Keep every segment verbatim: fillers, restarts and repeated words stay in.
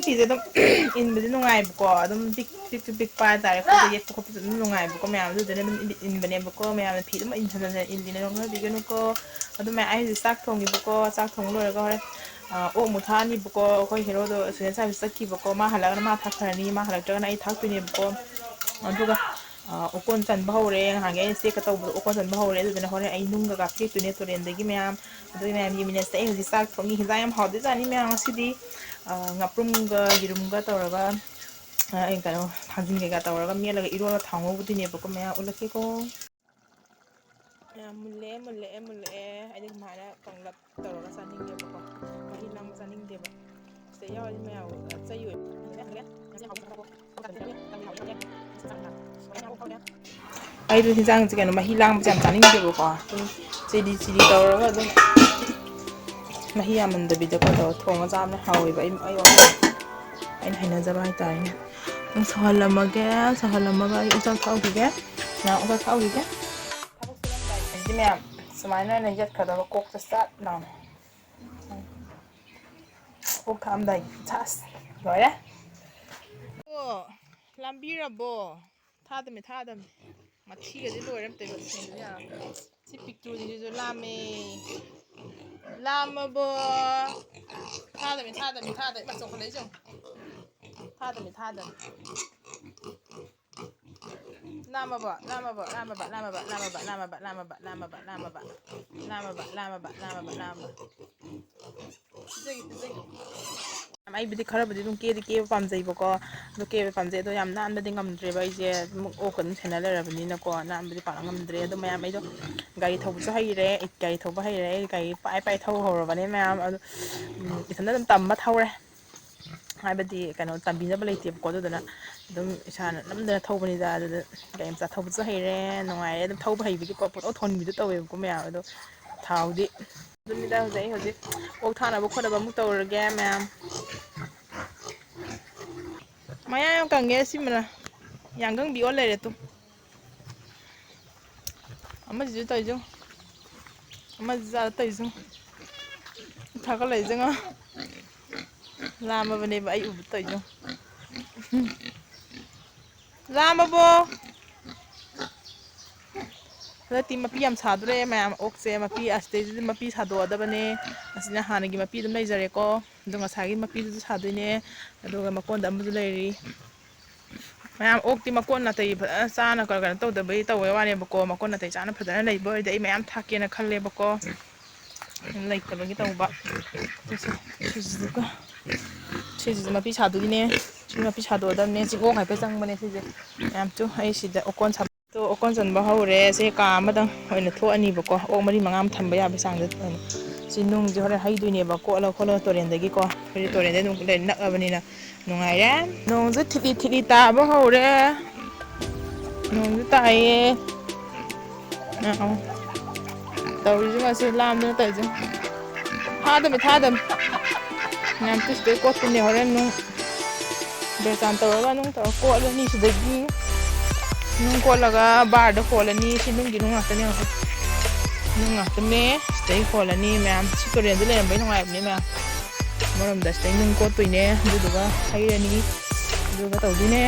ꯐꯤꯁꯦ ꯑꯗꯨꯝ ꯏꯟꯕꯗꯤ ꯅꯨꯡꯉꯥꯏꯕꯀꯣ, ꯑꯗꯨꯝ ꯄꯤꯛ ꯄꯤꯛꯁꯨ ꯄꯤꯛꯄ ꯍꯥꯏꯇꯥꯔꯦ, ꯑꯩꯈꯣꯏꯗ ꯌꯦꯛꯄ ꯈꯣꯠꯄꯁꯨ ꯑꯗꯨꯝ ꯅꯨꯡꯉꯥꯏꯕꯀꯣ꯫ ꯃꯌꯥꯝ ꯑꯗꯨꯗꯨꯅ ꯑꯗꯨꯝ ꯏꯟꯕꯅꯦꯕꯀꯣ꯫ ꯃꯌꯥꯝꯅ ꯐꯤ ꯑꯗꯨꯝ ꯏꯟꯁꯤꯟꯅꯗꯅ ꯏꯜꯂꯤꯅ ꯅꯣꯛꯅꯕꯤꯒꯅꯨꯀꯣ꯫ ꯑꯗꯨ ꯃꯌꯥꯝ ꯑꯩ ꯍꯧꯖꯤꯛ ꯆꯥꯛ ꯊꯣꯡꯉꯤꯕꯀꯣ꯫ ꯆꯥꯛ ꯊꯣꯡ ꯂꯣꯏꯔꯒ ꯍꯣꯔꯦꯟ ꯑꯣꯛ ꯑꯃꯨꯛ ꯊꯥꯛꯑꯅꯤꯕꯀꯣ꯫ ꯑꯩꯈꯣꯏ ꯍꯦꯔꯣꯗꯣ ꯁꯤꯗ ꯁꯥꯔꯚꯤꯁ ꯆꯠꯈꯤꯕꯀꯣ꯫ ꯃꯥ ꯍꯜꯂꯛꯑꯒꯅ ꯃꯥ ꯊꯥꯛꯈ꯭ꯔꯅꯤ, ꯃꯥ ꯍꯜꯂꯛꯇ꯭ꯔꯒꯅ ꯑꯩ ꯊꯥꯛꯇꯣꯏꯅꯦꯕꯀꯣ꯫ ꯑꯗꯨꯒ ꯑꯣꯀꯣꯟ ꯆꯟꯕ ꯍꯧꯔꯦ꯫ ꯅꯍꯥꯟꯒꯤ ꯑꯩꯅ ꯆꯦꯛꯀ ꯇꯧꯕꯗꯣ ꯑꯣꯀꯣꯟ ꯆꯟꯕ ꯍꯧꯔꯦ꯫ ꯑꯗꯨꯗꯨꯅ ꯍꯣꯔꯦꯟ ꯑꯩ ꯅꯨꯡꯒ ꯀꯥꯞꯄꯤꯔꯛꯇꯣꯏꯅꯦ ꯇꯨꯔꯦꯟꯗꯒꯤ ꯃꯌꯥꯝ꯫ ꯑꯗꯨꯒꯤ ꯃꯌꯥꯝ ꯌꯦꯡꯃꯤꯟꯅꯁꯦ꯫ ꯑꯩ ꯍꯧꯖꯤꯛ ꯆꯥꯛ ꯊꯣꯡꯉꯤ꯫ ꯍꯤꯟꯖꯥꯡ ꯌꯥꯝ ꯍꯥꯎꯗꯣꯏꯖꯥꯠꯅꯤ ꯃꯌꯥꯝ ꯉꯁꯤꯗꯤ꯫ ꯉꯥꯄ꯭ꯔꯨꯝꯒ ꯌꯦꯔꯨꯝꯒ ꯇꯧꯔꯒ, ꯑ, ꯑꯩ ꯀꯩꯅꯣ, ꯊꯥꯡꯖꯤꯡ ꯀꯩꯀꯥ ꯇꯧꯔꯒ ꯃꯦꯠꯂꯒ ꯏꯔꯣꯜꯂ ꯊꯥꯎ ꯉꯧꯕꯗꯨꯅꯦꯕꯀꯣ ꯃꯌꯥꯝ꯫ ꯎꯠꯂꯛꯀꯦꯀꯣ꯫ ꯃꯌꯥꯝ ꯃꯨꯜꯂꯛꯑꯦ, ꯃꯨꯜꯂꯛꯑꯦ, ꯃꯨꯜꯂꯛꯑꯦ꯫ ꯑꯩꯗꯤ ꯁꯨꯃꯥꯏꯅ ꯀꯪꯂꯞ ꯇꯧꯔꯒ ꯆꯥꯅꯤꯡꯉꯦꯕꯀꯣ꯫ ꯃꯍꯤ ꯂꯥꯡꯕ ꯆꯥꯅꯤꯡꯗꯦꯕ꯫ ꯁꯤꯗ ꯌꯥꯎꯔꯗꯤ ꯃꯌꯥꯝ ꯆꯩ ꯑꯣꯏ꯫ ꯑꯩꯗꯣ ꯍꯤꯟꯖꯥꯡꯁꯦ ꯀꯩꯅꯣ ꯃꯍꯤ ꯂꯥꯡꯕꯁꯦ ꯌꯥꯝ ꯆꯥꯅꯤꯡꯗꯦꯕꯀꯣ꯫ ꯑꯗꯨꯝ ꯆꯤꯂꯤ ꯆꯤꯂꯤ ꯇꯧꯔꯒ ꯑꯗꯨꯝ ꯃꯍꯤ ꯌꯥꯝꯃꯟꯗꯕꯤꯗꯀꯣ ꯇꯧꯔ ꯊꯣꯡꯉ ꯆꯥꯕꯅ ꯍꯥꯎꯋꯦꯕ꯫ ꯑꯩ, ꯑꯩ ꯋꯥꯈꯜ ꯑꯩꯅ ꯍꯩꯅꯖꯕ ꯍꯥꯏꯇꯥꯔꯦꯅꯦ꯫ ꯑꯗꯨꯝ ꯁꯧꯍꯜꯂꯝꯃꯒꯦ꯫ ꯁꯧꯍꯜꯂꯝꯃꯒ ꯑꯩ ꯆꯥꯛ ꯊꯥꯎꯈꯤꯒꯦ꯫ ꯉꯥꯏꯍꯥꯛ ꯆꯥꯛ ꯊꯥꯎꯈꯤꯒꯦ꯫ ꯊꯕꯛ ꯁꯨꯔꯝꯗꯥꯏꯁꯤꯗꯤ ꯃꯌꯥꯝ ꯁꯨꯃꯥꯏꯅ ꯑꯣꯏꯅ ꯌꯦꯠꯀꯗꯕ ꯀꯣꯛꯁꯦ ꯆꯥꯛ ꯂꯥꯎꯅ꯫ ꯀꯣꯛ ꯊꯥꯛꯑꯝꯗꯥꯏꯒꯤ ꯁꯥꯁ ꯂꯣꯏꯔꯦ꯫ ꯑꯣ, ꯂꯥꯝꯕꯤꯔꯕꯣ? ꯊꯥꯗꯃꯤ, ꯊꯥꯗꯃꯤ꯫ ꯃꯊꯤꯒꯁꯦ ꯂꯣꯏꯔꯦ ꯑꯝꯇ ꯏꯕꯦꯝꯃ, ꯁꯦꯡꯗꯕ ꯌꯥꯔꯣꯏ꯫ ꯁꯤ ꯄꯤꯛꯇ꯭ꯔꯨꯁꯤꯁꯨ ꯂꯥꯝꯃꯦ꯫ ꯂꯥꯝꯃꯕꯣ? ꯊꯥꯗꯃꯤ, ꯊꯥꯗꯃꯤ, ꯊꯥꯗꯃꯤ꯫ ꯃꯥ ꯆꯣꯡꯈꯠꯂꯛꯏꯁꯦ ꯌꯦꯡꯉꯨ꯫ ꯊꯥꯗꯃꯤ, ꯊꯥꯗꯃꯤ꯫ ꯂꯥꯝꯃꯕꯣ? ꯂꯥꯝꯃꯕꯣ? ꯂꯥꯝꯃꯕ, ꯂꯥꯝꯃꯕ, ꯂꯥꯝꯃꯕ꯫ ꯂꯥꯝꯃꯕ, ꯂꯥꯝꯃꯕ, ꯂꯥꯝꯃꯕ, ꯂꯥꯝꯃꯕ꯫ ꯄꯤꯖꯒꯦ, ꯄꯤꯖꯒꯦ꯫ ꯑꯩꯕꯨꯗꯤ ꯈꯔꯕꯨꯗꯤ ꯑꯗꯨꯝ ꯀꯦꯗꯤ ꯀꯦꯕ ꯄꯥꯝꯖꯩꯕꯀꯣ꯫ ꯑꯗꯣ ꯀꯦꯕ ꯄꯥꯝꯖꯩ꯫ ꯑꯗꯣ ꯌꯥꯝ ꯅꯥꯟꯕꯗꯤ ꯉꯝꯗ꯭ꯔꯦꯕ ꯑꯩꯁꯦ꯫ ꯑꯗꯨꯝ ꯑꯣꯛꯀ ꯑꯗꯨꯝ ꯁꯦꯟꯅ ꯂꯩꯔꯕꯅꯤꯅꯀꯣ, ꯅꯥꯟꯕꯗꯤ ꯄꯥꯛꯅ ꯉꯝꯗ꯭ꯔꯦ꯫ ꯑꯗꯣ ꯃꯌꯥꯝ ꯑꯩꯗꯣ ꯒꯥꯔꯤ ꯊꯧꯕꯁꯨ ꯍꯩꯔꯦ꯫ ꯑꯩ ꯒꯥꯔꯤ ꯊꯧꯕ ꯍꯩꯔꯦ꯫ ꯑꯩ ꯒꯥꯔꯤ ꯄꯥꯏ ꯄꯥꯏ ꯊꯧ ꯍꯧꯔꯕꯅꯦ ꯃꯌꯥꯝ꯫ ꯑꯗꯣ, ꯎꯝ, ꯏꯊꯟꯗ ꯑꯗꯨꯝ ꯇꯝꯕ ꯊꯧꯔꯦ꯫ ꯍꯥꯏꯕꯗꯤ ꯀꯩꯅꯣ ꯇꯝꯕꯤꯅꯕ ꯂꯩꯇꯦꯕꯀꯣ꯫ ꯑꯗꯨꯗꯨꯅ ꯑꯗꯨꯝ ꯏꯁꯥꯅ ꯅꯝꯗꯅ ꯊꯧꯕꯅꯤꯗ꯫ ꯑꯗꯨꯗ ꯒꯥꯔꯤ ꯃꯆꯥ ꯊꯧꯕꯁꯨ ꯍꯩꯔꯦ, ꯅꯨꯡꯉꯥꯏꯔꯦ꯫ ꯑꯗꯨꯝ ꯊꯧꯕ ꯍꯩꯕꯒꯤꯀꯣ ꯄꯪꯊꯧ ꯊꯧꯍꯟꯕꯤꯗꯣ ꯇꯧꯋꯦꯕꯀꯣ ꯃꯌꯥꯝ꯫ ꯑꯗꯣ ꯊꯥꯎꯗꯤ ꯑꯗꯨꯅꯤꯗ꯫ ꯍꯧꯖꯤꯛ ꯑꯩ ꯍꯧꯖꯤꯛ ꯑꯣꯛ ꯊꯥꯅꯕ ꯈꯣꯠꯅꯕ ꯑꯃꯨꯛ ꯇꯧꯔꯒꯦ ꯃꯌꯥꯝ꯫ ꯃꯌꯥ ꯌꯥꯝ ꯀꯪꯉꯦ ꯁꯤꯃꯅ꯫ ꯌꯥꯡꯒꯪꯕꯤ ꯑꯣꯜ ꯂꯩꯔꯦ ꯇꯨ꯫ ꯑꯃꯁꯤꯁꯨ ꯇꯧꯔꯤꯁꯦ ꯌꯦꯡꯉꯨ꯫ ꯑꯃꯁꯤꯁꯨ ꯑꯥꯗ ꯇꯧꯔꯤꯁꯦ ꯌꯦꯡꯉꯨ꯫ ꯊꯥꯒꯠꯂꯛꯏꯁꯦ ꯌꯦꯡꯉꯣ꯫ ꯂꯥꯝꯃꯕꯅꯦꯕ ꯑꯩ ꯎꯕ ꯇꯧꯔꯤꯗꯣ꯫ ꯂꯥꯝꯃꯕꯣ? ꯍꯟꯗꯛꯇꯤ ꯃꯄꯤ ꯌꯥꯝ ꯁꯥꯗꯣꯔꯦ ꯃꯌꯥꯝ꯫ ꯑꯣꯛꯁꯦ ꯃꯄꯤ ꯑꯁꯤꯗꯩꯁꯤꯗ ꯃꯄꯤ ꯁꯥꯗꯣꯛꯑꯗꯕꯅꯦ꯫ ꯑꯁꯤꯅ ꯍꯥꯟꯅꯒꯤ ꯃꯄꯤ ꯑꯗꯨꯝ ꯂꯩꯖꯔꯦꯀꯣ꯫ ꯑꯗꯣ ꯉꯁꯥꯏꯒꯤ ꯃꯄꯤꯗꯨꯁꯨ ꯁꯥꯗꯣꯏꯅꯦ꯫ ꯑꯗꯨꯒ ꯃꯀꯣꯟꯗ ꯑꯃꯁꯨ ꯂꯩꯔꯤ꯫ ꯃꯌꯥꯝ ꯑꯣꯛꯇꯤ ꯃꯀꯣꯟ ꯅꯥꯇꯩ ꯐꯖꯅ ꯆꯥꯅ ꯀꯩꯅꯣ ꯇꯧꯗꯕꯩ ꯇꯧꯕꯩ ꯋꯥꯅꯦꯕꯀꯣ꯫ ꯃꯀꯣꯟ ꯅꯥꯇꯩ ꯆꯥꯅ ꯐꯖꯅ ꯂꯩꯕ ꯑꯣꯏꯔꯗꯤ ꯑꯩ ꯃꯌꯥꯝ ꯊꯥꯛꯀꯦꯅ ꯈꯜꯂꯦꯕꯀꯣ꯫ ꯂꯩꯇꯕꯒꯤ ꯇꯧꯕ꯫ ꯁꯤꯁꯦ, ꯁꯤꯁꯤꯗꯤꯀꯣ, ꯁꯤꯁꯤꯁꯨ ꯃꯄꯤ ꯁꯥꯗꯣꯏꯅꯦ꯫ ꯁꯤ ꯃꯄꯤ ꯁꯥꯗꯣꯛꯑꯗꯕꯅꯦ꯫ ꯆꯤꯡꯑꯣꯛ ꯍꯥꯏꯐꯦꯠ ꯆꯪꯕꯅꯦ ꯁꯤꯁꯦ꯫ ꯃꯌꯥꯝꯁꯨ ꯑꯩ ꯁꯤꯗ ꯑꯣꯀꯣꯟ ꯁꯥ-, ꯑꯣꯀꯣꯟ ꯆꯟꯕ ꯍꯧꯔꯦ꯫ ꯁꯤ ꯀꯥ ꯑꯃꯗꯪ ꯑꯣꯏꯅ ꯊꯣꯛꯑꯅꯤꯕꯀꯣ꯫ ꯑꯣꯛ ꯃꯔꯤ ꯃꯉꯥ ꯑꯃ ꯊꯝꯕ ꯌꯥꯕꯒꯤ ꯆꯥꯡꯗ ꯑꯣꯏꯅ꯫ ꯁꯤ ꯅꯨꯡꯁꯦ ꯍꯣꯔꯦꯟ ꯍꯩꯗꯣꯏꯅꯦꯕ, ꯀꯣꯠꯂ ꯈꯣꯠꯂꯒ ꯇꯨꯔꯦꯟꯗꯒꯤꯀꯣ꯫ ꯑꯩꯈꯣꯏꯗꯤ ꯇꯨꯔꯦꯟꯗꯩ ꯑꯗꯨꯝ ꯂꯩ ꯅꯛꯑꯕꯅꯤꯅ꯫ ꯅꯨꯡꯉꯥꯏꯔꯦ꯫ ꯅꯣꯡꯁꯦ ꯊꯤꯠꯂꯤ ꯊꯤꯠꯂꯤ ꯇꯥꯕ ꯍꯧꯔꯦ꯫ ꯅꯣꯡꯁꯦ ꯇꯥꯏꯌꯦ꯫ ꯑ-ꯑ꯫ ꯇꯧꯔꯤꯁꯦ ꯉꯁꯤ ꯂꯥꯝꯗꯅ ꯇꯧꯔꯤꯁꯦ꯫ ꯊꯥꯗꯃꯤ, ꯊꯥꯗꯃꯤ꯫ ꯃꯌꯥꯝ ꯇꯨꯁꯇꯩ ꯀꯣꯠꯇꯣꯏꯅꯦ ꯍꯣꯔꯦꯟ ꯅꯨꯡ꯫ ꯕꯦꯔꯆꯥꯟ ꯇꯧꯔꯒ ꯅꯨꯡ ꯇꯧꯔ ꯀꯣꯠꯂꯅꯤ ꯁꯤꯗꯒꯤ꯫ ꯅꯨꯡ ꯀꯣꯠꯂꯒ ꯕꯥꯔꯗ ꯀꯣꯠꯂꯅꯤ꯫ ꯁꯤ ꯅꯨꯡꯒꯤ ꯅꯨꯡ ꯉꯥꯛꯇꯅꯦ ꯍꯧꯖꯤꯛ꯫ ꯅꯨꯡ ꯉꯥꯛꯇꯅꯦ꯫ ꯁꯤꯗꯩ ꯀꯣꯠꯂꯅꯤ ꯃꯌꯥꯝ꯫ ꯁꯤ ꯇꯨꯔꯦꯜꯗ ꯂꯩꯔꯝꯕꯩ ꯅꯨꯡꯉꯥꯏꯕꯅꯦ ꯃꯌꯥꯝ꯫ ꯑꯃꯔꯣꯝꯗ ꯁꯤꯗꯩ ꯅꯨꯡ ꯀꯣꯠꯇꯣꯏꯅꯦ꯫ ꯑꯗꯨꯗꯨꯒ ꯍꯩꯔꯅꯤ꯫ ꯑꯗꯨꯒ ꯇꯧꯗꯣꯏꯅꯦ꯫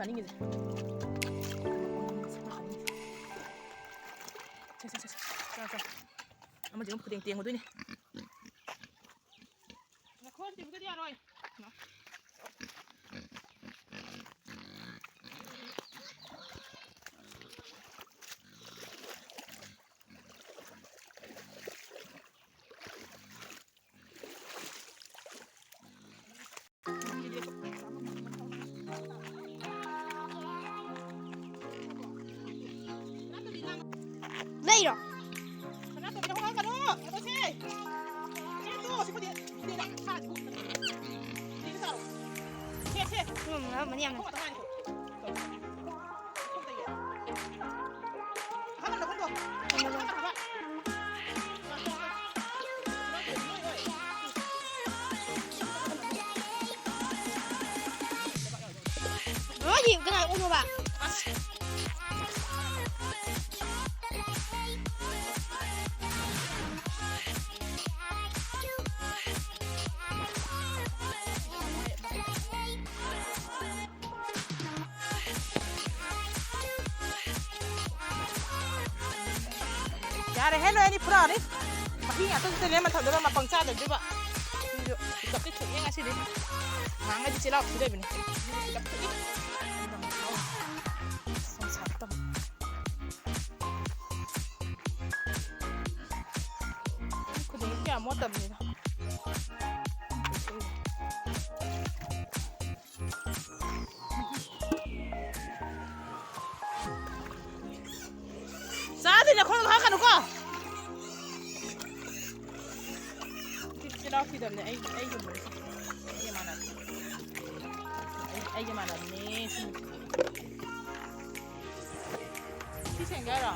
ꯆꯥꯅꯤꯡꯉꯤꯁꯦ꯫ ꯁꯦ, ꯁꯦ, ꯁꯦ, ꯁꯦ꯫ ꯆꯥ, ꯆꯥ꯫ ꯑꯃꯁꯦ ꯑꯃꯨꯛ ꯈꯨꯗꯦꯡ ꯇꯦꯡꯉꯨꯗꯣꯏꯅꯦ꯫ ꯅꯈꯣꯟ ꯇꯤꯕꯒꯗꯤ ꯌꯥꯔꯣꯏ꯫ ꯂꯩꯔꯣ? ꯎꯝ, ꯉꯥꯡꯕꯅꯤ ꯌꯥꯝꯅ꯫ ꯅꯣꯏꯗꯤ ꯀꯅꯥ ꯎꯅꯣꯕ? ꯌꯥꯔꯦꯍꯦ, ꯅꯣꯏ ꯑꯅꯤ ꯐꯨꯔꯛꯑꯅꯤ꯫ ꯃꯍꯤ ꯉꯥꯛꯇ ꯆꯠꯇꯣꯏꯅꯦ, ꯃꯊꯟꯗꯅ ꯃꯄꯪ ꯆꯥꯗꯣꯏꯕ꯫ ꯃꯤꯁꯨ ꯄꯤꯀꯞꯇꯤ ꯊꯣꯛꯑꯦ ꯉꯁꯤꯗꯤ꯫ ꯅꯍꯥꯟꯈꯩꯗꯤ ꯆꯤꯜꯍꯥꯎ ꯊꯤꯗꯕꯅꯤ꯫ ꯉꯁꯤꯗꯤ ꯄꯤꯀꯞ ꯊꯣꯛꯏ꯫ ꯁꯣꯝ ꯁꯥꯏꯗ ꯇꯧ꯫ ꯈꯨꯗꯤꯡꯒꯤ ꯀꯌꯥ ꯃꯣꯠꯇꯕꯅꯤꯗ꯫ ꯆꯥꯗꯣꯏꯅꯦ, ꯈꯣꯡꯗꯣ ꯍꯥꯞꯀꯅꯨꯀꯣ꯫ ꯁꯤ ꯆꯤꯜꯍꯥꯎ ꯊꯤꯗꯕꯅꯦ, ꯑꯩ, ꯑꯩꯒꯨꯝꯕꯅꯦ ꯁꯤ꯫ ꯑꯩꯒ ꯃꯥꯟꯅꯕꯅꯦ꯫ ꯑꯩ, ꯑꯩꯒ ꯃꯥꯟꯅꯕꯅꯦ ꯁꯤ꯫ ꯁꯤ ꯁꯦꯡꯒꯦ ꯍꯥꯏꯔꯣ?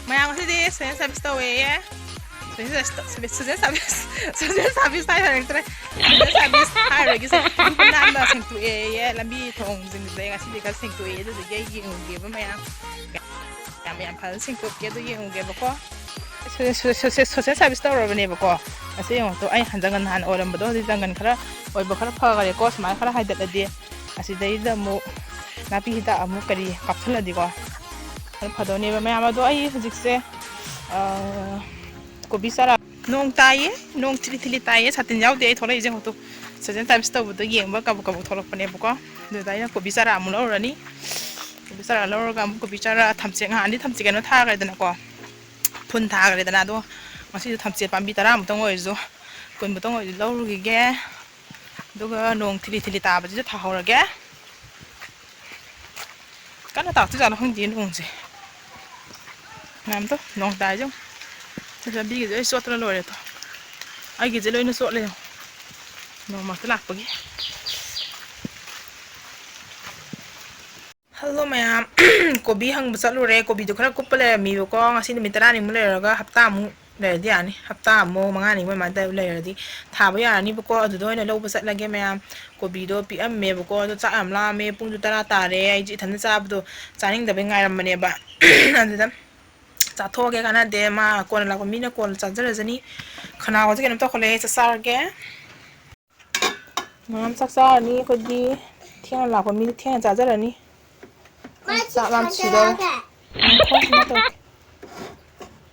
ꯃꯌꯥꯝ ꯉꯁꯤꯗꯤ ꯁꯦꯟ ꯁꯥꯔꯚꯤꯁ ꯇꯧꯋꯦꯌꯦ꯫ ꯁꯣꯁꯦꯜ ꯁꯥꯔꯚꯤꯁ, ꯁꯣꯁꯦꯜ ꯁꯥꯔꯚꯤꯁ ꯍꯥꯏꯔꯛꯇ꯭ꯔꯦ꯫ ꯁꯣꯁꯦꯜ ꯁꯥꯔꯚꯤꯁ ꯍꯥꯏꯔꯣꯏꯒꯤꯁꯦ꯫ ꯅꯥꯟꯅ ꯁꯦꯡꯇꯣꯛꯑꯦꯌꯦ꯫ ꯂꯝꯕꯤ ꯊꯣꯡꯁꯤꯡꯁꯦ ꯉꯁꯤꯗꯤ ꯈꯔ ꯁꯦꯡꯇꯣꯛꯑꯦ꯫ ꯑꯗꯨꯗꯨꯒꯤ ꯑꯩ ꯌꯦꯡꯉꯨꯒꯦꯕ ꯃꯌꯥꯝ꯫ ꯌꯥꯝ, ꯌꯥꯝ ꯐꯖꯅ ꯁꯦꯡꯇꯣꯛꯀꯦ꯫ ꯑꯗꯨ ꯌꯦꯡꯉꯨꯒꯦꯕꯀꯣ꯫ ꯁꯣ-, ꯁꯣ-, ꯁꯣ-, ꯁꯣ-, ꯁꯣꯁꯦꯜ ꯁꯥꯔꯚꯤꯁ ꯇꯧꯔꯕꯅꯦꯕꯀꯣ꯫ ꯉꯁꯤ ꯌꯦꯡꯉꯣ ꯇꯣ, ꯑꯩ ꯍꯟꯖꯟ ꯅꯍꯥꯟ ꯑꯣꯏꯔꯝꯕꯗꯣ ꯍꯧꯖꯤꯛ ꯖꯪꯒꯟ ꯈꯔ ꯑꯣꯏꯕ ꯈꯔ ꯐꯈꯔꯦꯀꯣ꯫ ꯁꯨꯃꯥꯏꯅ ꯈꯔ ꯍꯥꯏꯗꯠꯂꯗꯤ ꯑꯁꯤꯗꯩꯗ ꯑꯃꯨꯛ ꯅꯥꯄꯤ ꯍꯤꯗꯥꯛ ꯑꯃꯨꯛ ꯀꯔꯤ ꯀꯥꯞꯁꯤꯜꯂꯗꯤꯀꯣ ꯈꯔ ꯐꯗꯧꯅꯦꯕ ꯃꯌꯥꯝ꯫ ꯑꯗꯣ ꯑꯩ ꯍꯧꯖꯤꯛꯁꯦ, ꯑ, ꯀꯣꯕꯤ ꯆꯥꯔꯥ꯫ ꯅꯣꯡ ꯇꯥꯏꯌꯦ, ꯅꯣꯡ ꯊꯤꯂꯤ ꯊꯤꯂꯤ ꯇꯥꯏꯌꯦ꯫ ꯁꯥꯇꯤꯟ ꯌꯥꯎꯗꯦ ꯑꯩ ꯊꯣꯛꯂꯛꯏꯁꯦ꯫ ꯍꯧꯖꯤꯛ ꯁꯣꯁꯦꯜ ꯁꯥꯔꯚꯤꯁ ꯇꯧꯕꯗꯣ ꯌꯦꯡꯕ ꯀꯕꯛ ꯀꯕꯛ ꯊꯣꯛꯂꯛꯄꯅꯦꯕꯀꯣ꯫ ꯑꯗꯨꯗ ꯑꯩꯅ ꯀꯣꯕꯤ ꯆꯥꯔꯥ ꯑꯃꯨꯛ ꯂꯧꯔꯨꯔꯅꯤ꯫ ꯀꯣꯕꯤ ꯆꯥꯔꯥ ꯂꯧꯔꯒ ꯑꯃꯨꯛ ꯀꯣꯕꯤ ꯆꯥꯔꯥ ꯊꯝꯆꯦꯠ, ꯉꯍꯥꯟꯗꯤ ꯊꯝꯆꯦꯠ ꯀꯩꯅꯣ ꯊꯥꯈ꯭ꯔꯦꯗꯅꯀꯣ, ꯐꯨꯟ ꯊꯥꯈ꯭ꯔꯦꯗꯅ꯫ ꯑꯗꯣ ꯉꯁꯤꯁꯨ ꯊꯝꯆꯦꯠ ꯄꯥꯝꯕꯤ ꯇꯔꯥꯃꯨꯛꯇꯪ ꯑꯣꯏꯔꯁꯨ, ꯀꯨꯟꯃꯨꯛꯇꯪ ꯑꯣꯏꯔꯁꯨ ꯂꯧꯔꯨꯈꯤꯒꯦ꯫ ꯑꯗꯨꯒ ꯅꯣꯡ ꯊꯤꯂꯤ ꯊꯤꯂꯤ ꯇꯥꯕꯁꯤꯗ ꯊꯥꯍꯧꯔꯒꯦ꯫ ꯀꯟꯅ ꯇꯥꯔꯛꯇꯣꯏꯖꯥꯠꯂꯣ ꯈꯪꯗꯦ ꯅꯣꯡꯁꯦ꯫ ꯃꯌꯥꯝꯗꯣ ꯅꯣꯡ ꯇꯥꯏꯁꯦ ꯌꯦꯡꯉꯨ꯫ ꯁꯤ ꯂꯝꯕꯤꯒꯁꯦ ꯂꯣꯏ ꯆꯣꯠꯇꯅ ꯂꯣꯏꯔꯦ ꯇꯣ꯫ ꯑꯩꯒꯤꯁꯦ ꯂꯣꯏꯅ ꯆꯣꯠꯂꯦ ꯌꯦꯡꯉꯨ꯫ ꯅꯣꯡ ꯃꯔꯛꯇ ꯂꯥꯛꯄꯒꯤ꯫ ꯍꯜꯂꯣ ꯃꯌꯥꯝ꯫ ꯀꯣꯕꯤ ꯍꯪꯕ ꯆꯠꯂꯨꯔꯦ꯫ ꯀꯣꯕꯤꯗꯣ ꯈꯔ ꯀꯨꯞꯄ ꯂꯩꯔꯝꯃꯤꯕꯀꯣ꯫ ꯉꯁꯤ ꯅꯨꯃꯤꯠ ꯇꯔꯥꯅꯤꯃꯨꯛ ꯂꯩꯔꯒ ꯍꯞꯇꯥꯃꯨꯛ ꯂꯩꯔꯗꯤ ꯌꯥꯅꯤ꯫ ꯍꯞꯇꯥꯃꯨꯛ, ꯃꯉꯥꯅꯤꯃꯨꯛ ꯑꯗꯨꯃꯥꯏꯅ ꯂꯩꯔꯗꯤ ꯊꯥꯕ ꯌꯥꯔꯅꯤꯕꯀꯣ꯫ ꯑꯗꯨꯗ ꯑꯣꯏꯅ ꯂꯧꯕ ꯆꯠꯂꯒꯦ ꯃꯌꯥꯝ꯫ ꯀꯣꯕꯤꯗꯣ ꯄꯤꯛꯑꯝꯃꯦꯕꯀꯣ꯫ ꯑꯗꯣ ꯆꯥꯛ ꯌꯥꯝ ꯂꯥꯝꯃꯦ꯫ ꯄꯨꯡꯁꯨ ꯇꯔꯥ ꯇꯥꯔꯦ꯫ ꯑꯩꯁꯦ ꯏꯊꯟꯇ ꯆꯥꯕꯗꯣ ꯆꯥꯅꯤꯡꯗꯕꯩ ꯉꯥꯏꯔꯝꯕꯅꯦꯕ꯫ ꯑꯗꯨꯗ ꯆꯥꯊꯣꯛꯑꯒꯦ ꯀꯥꯟꯅꯗꯦ꯫ ꯃꯥ ꯀꯣꯟꯅ ꯂꯥꯛꯄ ꯃꯤꯅ ꯀꯣꯟꯅ ꯆꯥꯖꯔꯖꯅꯤ꯫ ꯈꯅꯥꯎꯒꯁꯦ ꯀꯩꯅꯣꯝ ꯇꯧꯈꯠꯂꯛꯑꯦ꯫ ꯆꯥꯛ ꯆꯥꯔꯒꯦ꯫ ꯃꯌꯥꯝ ꯆꯥꯛ ꯆꯥꯔꯅꯤ ꯑꯩꯈꯣꯏꯗꯤ꯫ ꯊꯦꯡꯅ ꯂꯥꯛꯄ ꯃꯤꯗꯤ ꯊꯦꯡꯅ ꯆꯥꯖꯔꯅꯤ꯫ ꯆꯥꯛ ꯂꯥꯝ ꯁꯤꯗꯧꯔꯦ꯫ ꯉꯥꯏꯈꯣ, ꯁꯤꯃ ꯇꯧꯒꯦ꯫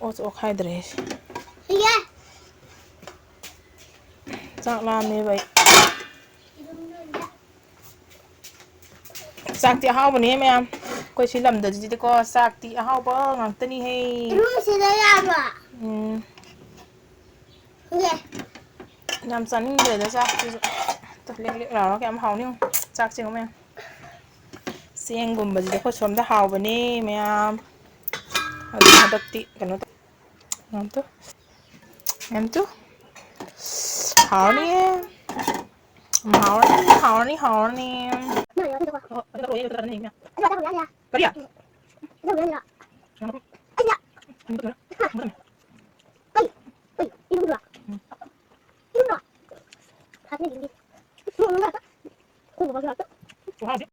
ꯑꯣꯠꯁꯨ ꯑꯣꯠꯈꯥꯏꯗ꯭ꯔꯦ ꯑꯩꯁꯦ꯫ ꯆꯥꯛ ꯂꯥꯝꯃꯦꯕ ꯑꯩ꯫ ꯆꯥꯛꯇꯤ ꯑꯍꯥꯎꯕꯅꯦ ꯃꯌꯥꯝ꯫ ꯑꯩꯈꯣꯏ ꯁꯤ ꯂꯝꯗꯗꯤꯀꯣ ꯆꯥꯛꯇꯤ ꯑꯍꯥꯎꯕ ꯉꯥꯛꯇꯅꯤꯍꯦ꯫ ꯏꯔꯨꯁꯤꯗ ꯌꯥꯕ꯭ꯔꯣ? ꯎꯝ꯫ ꯌꯥꯝ ꯆꯥꯅꯤꯡꯗ꯭ꯔꯦꯗ ꯆꯥꯛꯁꯤꯁꯨ꯫ ꯇꯨ, ꯂꯦꯛ ꯂꯦꯛ ꯂꯥꯎꯔꯒ ꯀꯌꯥꯝ ꯍꯥꯎꯅꯤ ꯌꯦꯡꯉꯨ꯫ ꯆꯥꯛꯁꯦ ꯌꯦꯡꯉꯨ ꯃꯌꯥꯝ꯫ ꯆꯦꯡꯒꯨꯝꯕꯁꯤꯗꯤ ꯑꯩꯈꯣꯏ ꯁꯣꯝꯗ ꯍꯥꯎꯕꯅꯦ ꯃꯌꯥꯝ꯫ ꯑꯗꯨ ꯍꯟꯗꯛꯇꯤ ꯀꯩꯅꯣ ꯇꯧ-, ꯃꯌꯥꯝ ꯇꯨ, ꯃꯌꯥꯝ ꯇꯨ꯫ ꯍꯥꯎꯅꯤꯌꯦ꯫ ꯍꯥꯎꯔꯅꯤ, ꯍꯥꯎꯔꯅꯤ, ꯍꯥꯎꯔꯅꯤ꯫ ꯀꯔꯤ? ꯏꯔꯨꯝꯗ꯭ꯔꯣ? ꯏꯔꯨꯝꯗ꯭ꯔꯣ? ꯐꯥꯖꯅ ꯏꯔꯨꯝꯗꯦ꯫ ꯅꯣꯡꯃ ꯉꯥꯛꯇ꯫ ꯈꯣꯡ ꯍꯥꯝꯁꯦ꯫